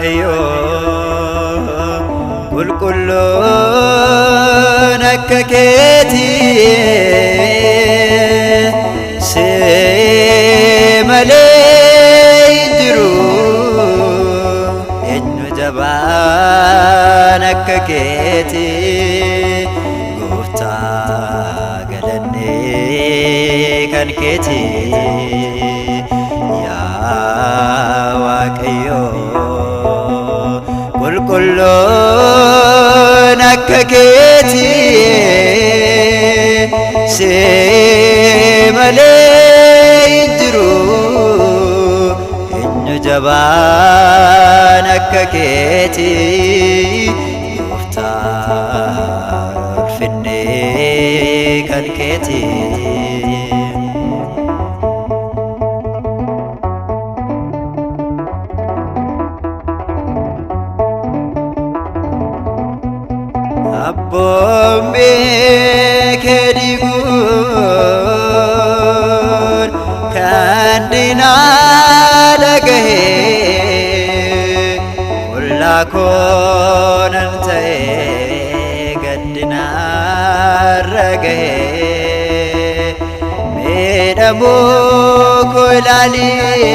Waaqayyo, qulqulluun akka keetii si malee hin jiru. Eenyu jabaan akka keetii? Gooftaa, galannee kan keetii. Yaa Waaqayyo, qulqulluun akka keetii si malee hin jiru. Eenyu jabaan akka keetii? Gooftaa, ulfinnee kan keetii. Abboommii kee diiguun kan diinaa dhagahee, qullaa koo nan ta'ee gaddinaarra gahee. Miidhamuu koo ilaalee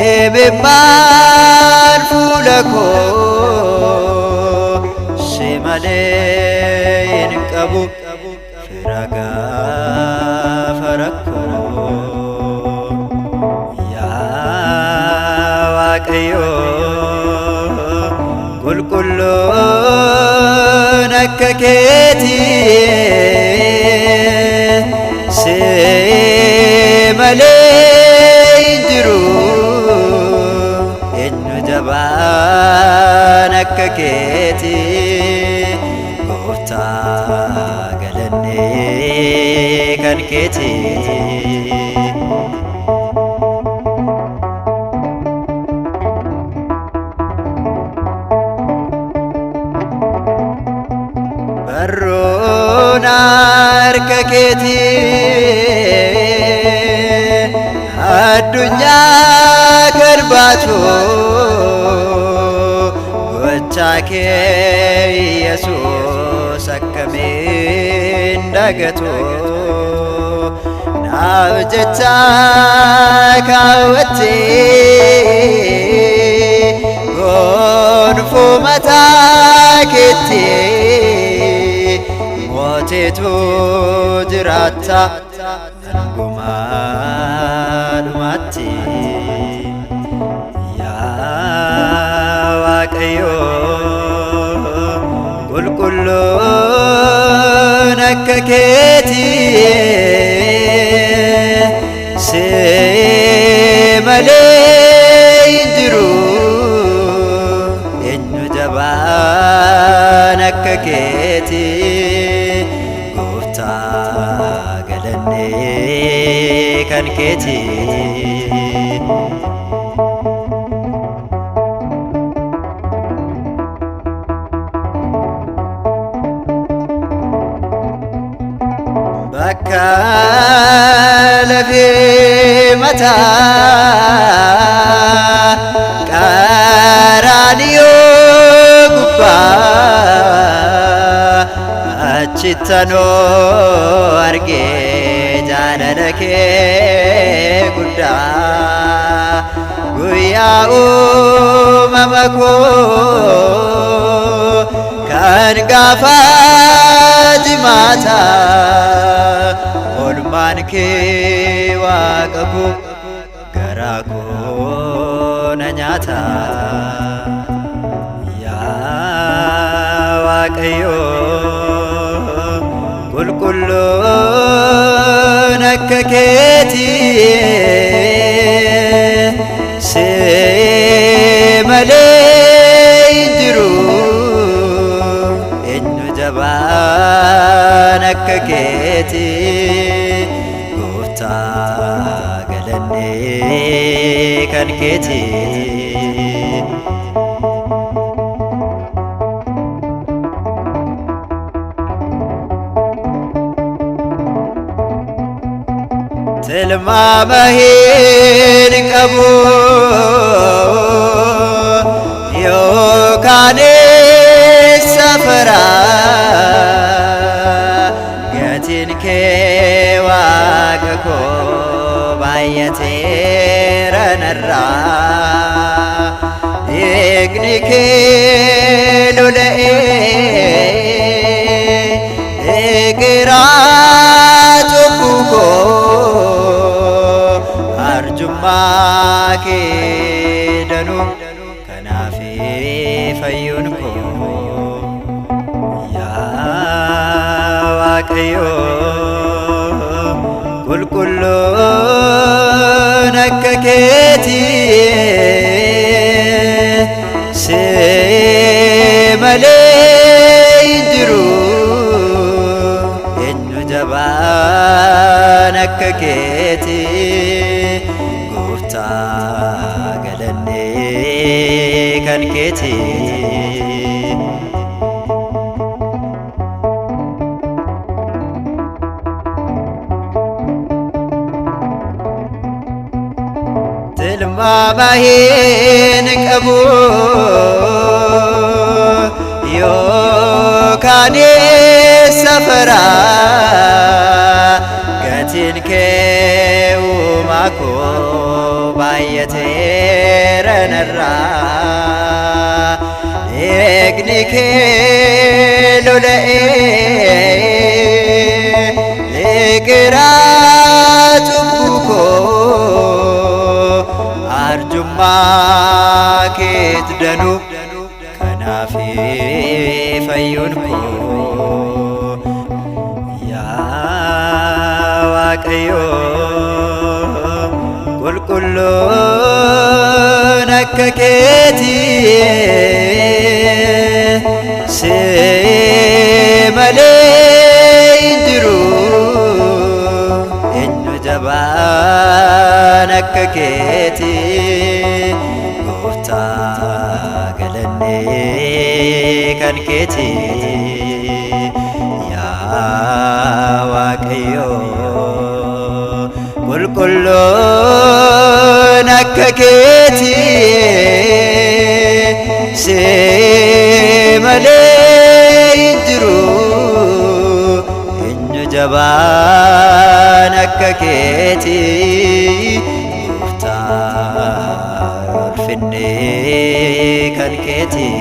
imimmaan fuula koo, si malee hin qabu fira gaafa rakkoo. Yaa Waaqayyo, qulqulluun akka keetii si malee hin jiru. Eenyu jabaan akka keetii? Gooftaa, galannee kan keetii. Barruun harka keetii addunyaa kan baatu, gochaa kee Yesuus akkamiin dagatu? Naaf jecha kaawwattee gonfoo mataa keetti, mootiitu jiraatta hangumaa dhumaatti. Yaa Waaqayyo, qulqulluun akka keetii si malee hin jiru. Eenyu jabaan akka keetii? Gooftaa, galannee kan keetii. Bakka lafee mataa Qaraaniyoo gubbaa, achittanoo argee jaalala kee guddaa. Guyyaa uumama koo kan gaafa jimaata, oolmaan kee Waaqa koo garaa koo na nyaata. Yaa Waaqayyo, qulqulluun akka keetii si malee hin jiru. Eenyu jabaan akka keetii? Gooftaa, galannee kan keetii. Tilmaama hin qabu yookaan safara gatiin kee waaqa koo baay'ateera narraa dhiigni kee lola'ee egeraa cubbuu koo arjummaa kee danuu kanaaf fayyuun koo yaa Waaqayyo qulqulluun akka keetii si malee hin jiru eenyu jabaan akka keetii gooftaa galannee kan keetii. Tilmaama hin qabu yookaan safara gatiin kee uumaa koo baay'ateera narraa dhiigni kee lola'ee egeraa cubbuu koo arjummaa keet danuu kanaaf fayyuun koo yaa Waaqayyo qulqulluun akka keetii si malee hin jiru eenyu jabaan akka keetii gooftaa galannee kan keetii yaa Waaqayyo qulqulluun akka keetii si malee hin jiru eenyu jabaan akka keetii gooftaa ulfinnee kan keetii.